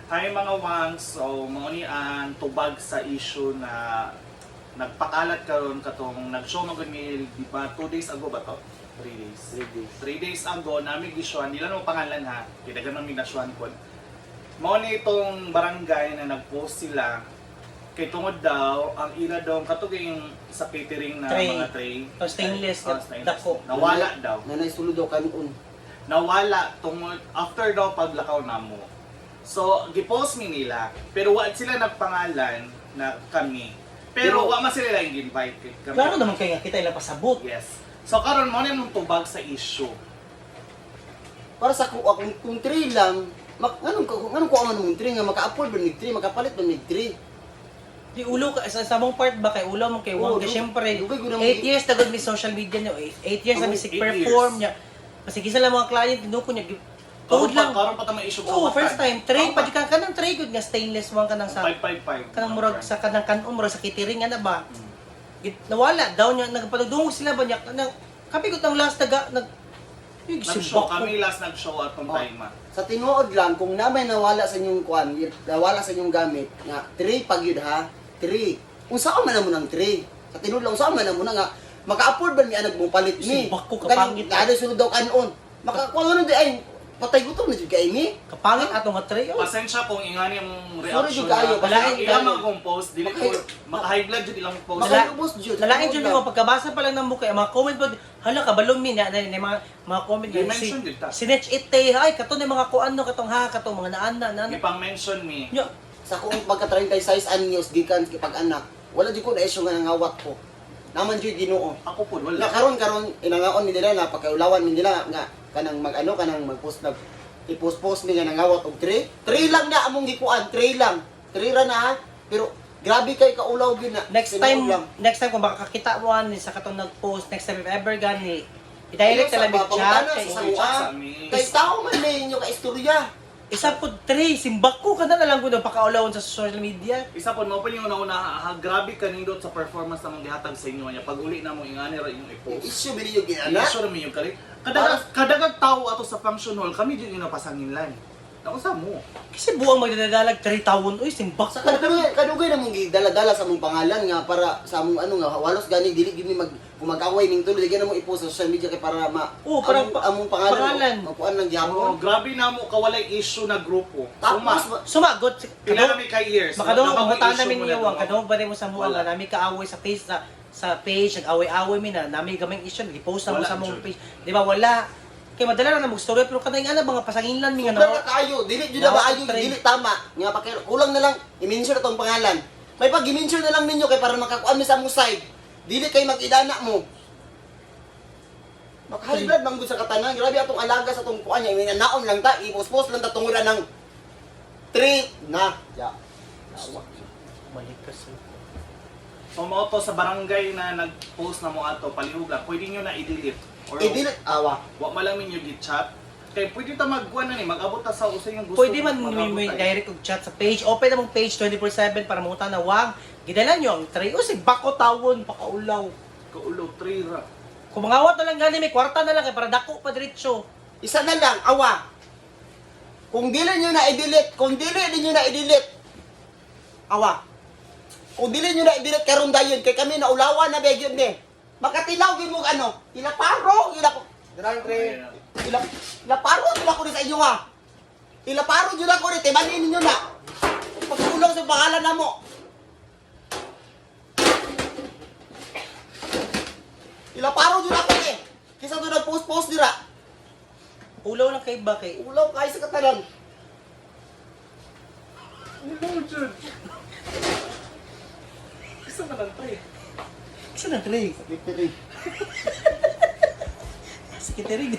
Hi, mga wangs, so mao ni ang tubag sa issue na nagpakalat karon katong nag-show man gud mi, di ba, 2 days ago ba to? 3 days. 3 days. 3 days ago nami gisyohan, nila no pangalan ha, kay daghan man mi nasyohan kon. Mao ni itong barangay na nag-post sila kay tungod daw ang ila daw katong yung sa catering na Tray. mga tray. Oh, stainless, Oh, stainless. dako. Nawala daw. Nanay sulod daw kanon. Nawala tungod after daw paglakaw namo. So, gipost mi nila, pero wa sila nagpangalan na kami. Pero, Pero- wa man sila lang invite kami. Klaro naman kay nga kita ila pasabot. Yes. So karon mo na yung tubag sa issue. Para sa kuha kung three lang, mak nganong nganong kuha man mong three nga maka-afford ba mig three, makapalit ba mig three? Di ulo ka sa samong part ba kay ulo mo kay Wang Oo, kay syempre dugay ko na 8 years na gud mi social media niyo, 8 years na mi sig 8 perform years. niya. Kasi kisa lang mga client tinuko niya Karon tuod pa lang. karon pa ta may issue. Oh, first time tray pa jud ka kanang tray gud nga stainless wang kanang sa 555. kanang murag sa kanang kanon murag sa catering nga na ba. Nawala daw niya, nagpadugdungog sila ba niya kanang kami gud ang last naga nag Yung Nag-show simbak ko. kami last nag-show atong Oh. time ah. Sa tinuod lang kung namay nawala sa inyong kuan, nawala sa inyong gamit nga three pag yun ha, three. Unsa man na mo ng three? Sa tinuod lang unsa man na mo na nga maka-afford ba mi anag mo palit mi? Simbak ko, kapangit. Galing sulod daw kanon. Makakuha nun di ay patay gutom na jud kay mi. Kapangit ato nga tray. Oh. Pasensya kung ingani ang Sorry reaction jud kaayo, na. Lain Ilang mga compose, dili ko maka-high blood jud ilang post. Makaubos jud. Lalain jud mo pagkabasa pa lang ng mukha, mga comment po, hala kabalong mi na, na, na mga comment nga, Di-mention jud ta. Sinetch ite, ay kato na mga kuan no katong ha katong mga naana na. Gipang mention mi. Nya, Sa akong pagka 36 anyos gikan pag anak, wala jud ko na issue nga nangawat ko. Naman jud Ginoo. Ako po wala. Na karon karon inangaon mi nila na pagkaulawan mi nila nga kanang mag ano kanang mag-post na i-post-post mi nga nangawat og tray. Tray lang na among gikuan, tray lang. Tray ra na ha. Pero grabe kay kaulaw gyud na. Next Tinuod time, lang. next time kung makakita mo ani sa katong nag-post, next time if ever gani, i-direct Ayaw na lang sa yung chat. pangutana Kay, sa Oo, sanguan. sa amin. Kay tao man na inyo ka istorya. isa po tray, simbak ko ka na lang ko na pakaulawon sa social media. Isa po no pa yung una-una ha, grabe kanindot sa performance namong gihatag sa inyo niya. Pag uli na mo ingani ra inyong i-post. Issue ba ninyo ginana? Issue ra mi yung kali. Kadagang kadagang tao ato sa function hall, kami jud yung napasanginlan. Ako sa mo. Kasi buwang magdadadalag tray tawon, uy, simbak Sa ko. kadugay kadugay na mong gidala-dala sa mong pangalan nga para sa among ano nga walos gani dili gyud mi mag kung mag-away ning tulo di na mo i-post sa social media kay para ma Oo, para among, among pangalan, pangalan. makuan lang Oh, gihapon. grabe na mo kawalay issue na grupo. Tapos Suma, Sumagot. pila na mi kay years. Makadungog Wala ang may buta issue namin mo niyo na ang dungog. kadungog ba rin mo sa mua Wala. nga nami kaaway sa page sa page nag-away-away mi na nami gamay issue gi-post na mo Wala, sa mong Jud. page. Di ba wala? Kay madala na na story pero kanay nga na mga pasanginlan mi nga Sobra na. na kaayo, dili jud na ba ayo, Train. dili tama. Nga pa kulang na lang i-mention atong pangalan. May pag i-mention na lang ninyo kay para makakuan mi sa among side. Dili kay mag-idana mo. Maka-high blood man gud sa katanan. Grabe atong alaga sa atong kuan niya. Naon lang ta, i-post lang ta tungod ng 3 na. Ya. Yawa. Malikas. So mo to sa barangay na nag-post na mo ato palihog lang, pwede nyo na i-delete. Or Eh dili awa. wa man lang ninyo gi-chat. Kay pwede ta magkuan na ni, mag-abot ta sa usa yung gusto. Pwede man mag-abot may tayo. direct og chat sa page. Open among page 24/7 para mangutan na wang gidala nyo ang tray o si bako tawon pakaulaw. Kaulo, three ra. Kung mangawat na lang gani may kwarta na lang kay para dako pa diretso. Isa na lang, awa. Kung dili nyo na i-delete, kung dili ninyo na i-delete, awa. Kung dili nyo na i-delete karon dayon kay kami naulawan na begyod ni. Makatilaw gyud mo ano, ilaparo gyud ako. Dirang three. Ila ilaparo gyud ako ni sa inyo ha. Ilaparo gyud ako ni timanin ninyo na. Pagkulong sa pangalan namo. Ilaparo gyud ako ni. Kisa to nag-post-post dira. Ulaw lang kay ba kay Ulaw kayo sa katalan. Ulo, jud. Isa na lang three. Isa na tray. Victory. Sa catering.